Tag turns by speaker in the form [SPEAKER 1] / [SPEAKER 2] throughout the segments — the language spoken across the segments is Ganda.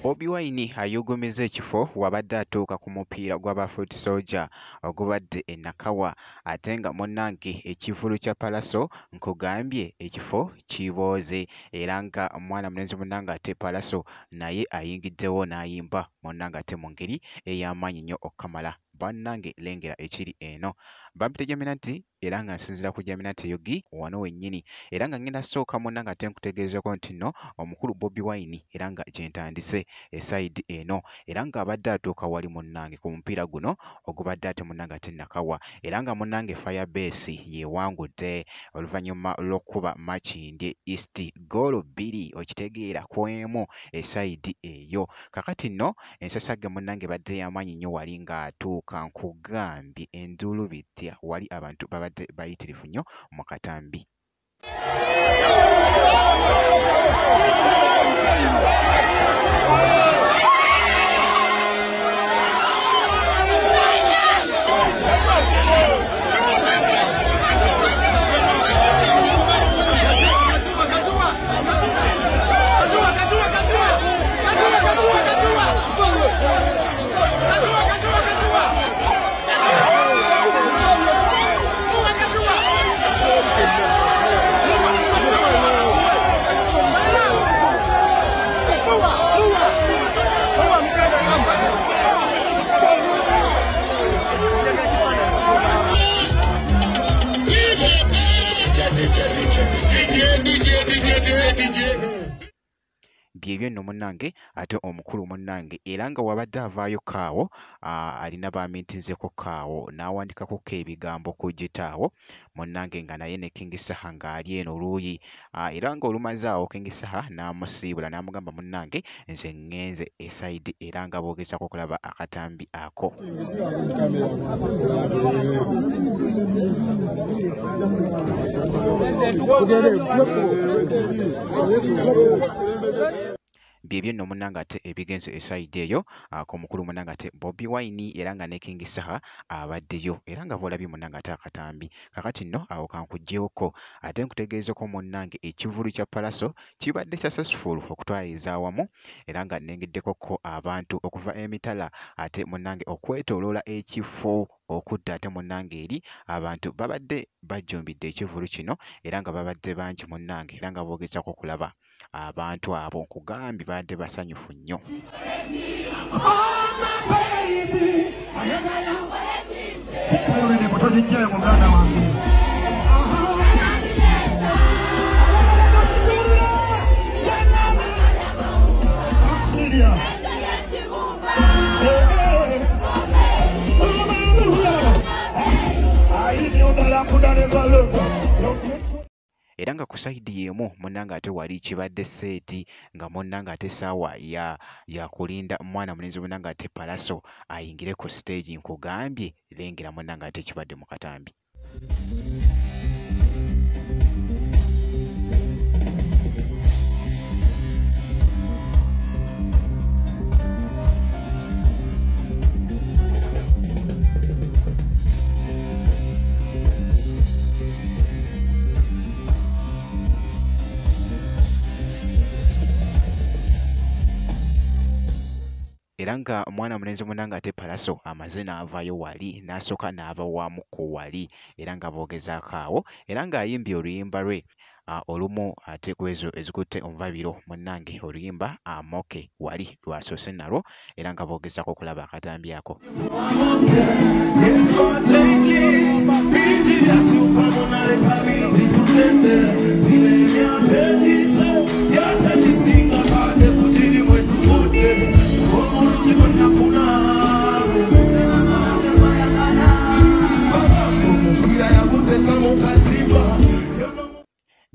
[SPEAKER 1] Bobi Wine ayugumizza ekifo wabadde atuuka ku mupiira gw'aba Foot Soldier ogubadde e Nakawa, ate nga munnange ekivvulu kya Pallaso nkugambye ekifo kibooze, era nga mwana mulenzi munnange ate Pallaso naye ayingiddewo n'ayimba munnange ate mu ngeri ey'amaanyi nnyo okukamala. Bannange lengera ekiri eno. Bampita Jaminati era nga nsinziira ku Jaminati Yogi wano wennyini, era nga ngenda sooka munnange ate nkutegeezeeko nti nno omukulu Bobi Wine era nga gye ntandise esayidi eno, era ng'abadde atuuka wali munnange ku mupiira guno ogubadde ate munnange ate Nakawa, era nga munnange Firebase yewangudde oluvannyuma lw'okukuba Makindye East ggoolo 2 okitegeera ku emu esayidi eyo. Kakati nno ensasagge munnange badde y'amaanyi nnyo wali ng'atuuka, nkugambye enduulu bitya wali abantu babadde bayitirivu nnyo mu katambi. Byebyo nno munnange ate omukulu munnange, era nga wabadde avaayo kaawo alina bamiitinzeko kaawo n'awandikako ebigambo ku gitaawo munnange, nga naye ne King Saha ng'ali eno oluuyi, era ng'olumaze awo King Saha n'amusiibula n'amugamba munnange nze ŋŋenze esayidi, era nga boogezaako okulaba akatambi ako. Byebyo nno munnange ate ebigenze esayidi eyo ku mukulu munnange ate Bobi Wine, era nga ne King Saha abaddeyo, era nga bw'olabye munnange ate akatambi. Kakati nno awo kankuggyeeko ate nkutegeezeko munnange ekivvulu kya Pallaso kibadde successful okutwaliza awamu, era nga nnengeddekoko abantu okuva emitala ate munnange okwetooloola ekifo okudda ate munnange eri abantu babadde bajjumbidde ekivvulu kino, era nga babadde bangi munnange, era nga boogezaako okulaba abantu abo nkugambye babadde basanyufu nnyo. Era nga ku sayidi y'emu munnange ate wali kibadde seeti nga munnange ate essaawa ya kulinda mwana mulenzi munnange ate Pallaso ayingire ku stage, nkugambye lengera munnange ate kibadde mu katambi. Era nga omwana mulenzi munnange ate Pallaso amaze n'avaayo wali n'asooka n'abawaamuko wali, era nga boogezaako awo, era ng'ayimbye oluyimba lwe olumu ate ku ezo ezikutte omubabiro munnange oluyimba Amoke wali lwasoose nalwo, era nga boogezaako okulaba akatambi ako.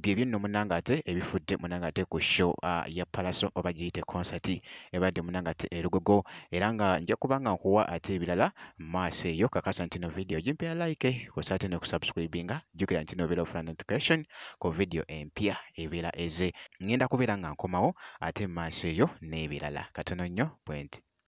[SPEAKER 1] Byebyo nno munnange ate ebifudde munnange ate ku show ya Pallaso oba giyite concert ebadde munnange ate e Lugogo, era nga nja kuba nga nkuwa ate ebirala maaso eyo. Kakasa nti no video gimpeera like kw'ossa ate n'okusubscribinga, jjukira nti n'obeera ofuna notification ku video empya ebeera eze. Ngenda kubeera nga nkomawo ate maaso eyo n'ebirala katono nnyo bwe nti.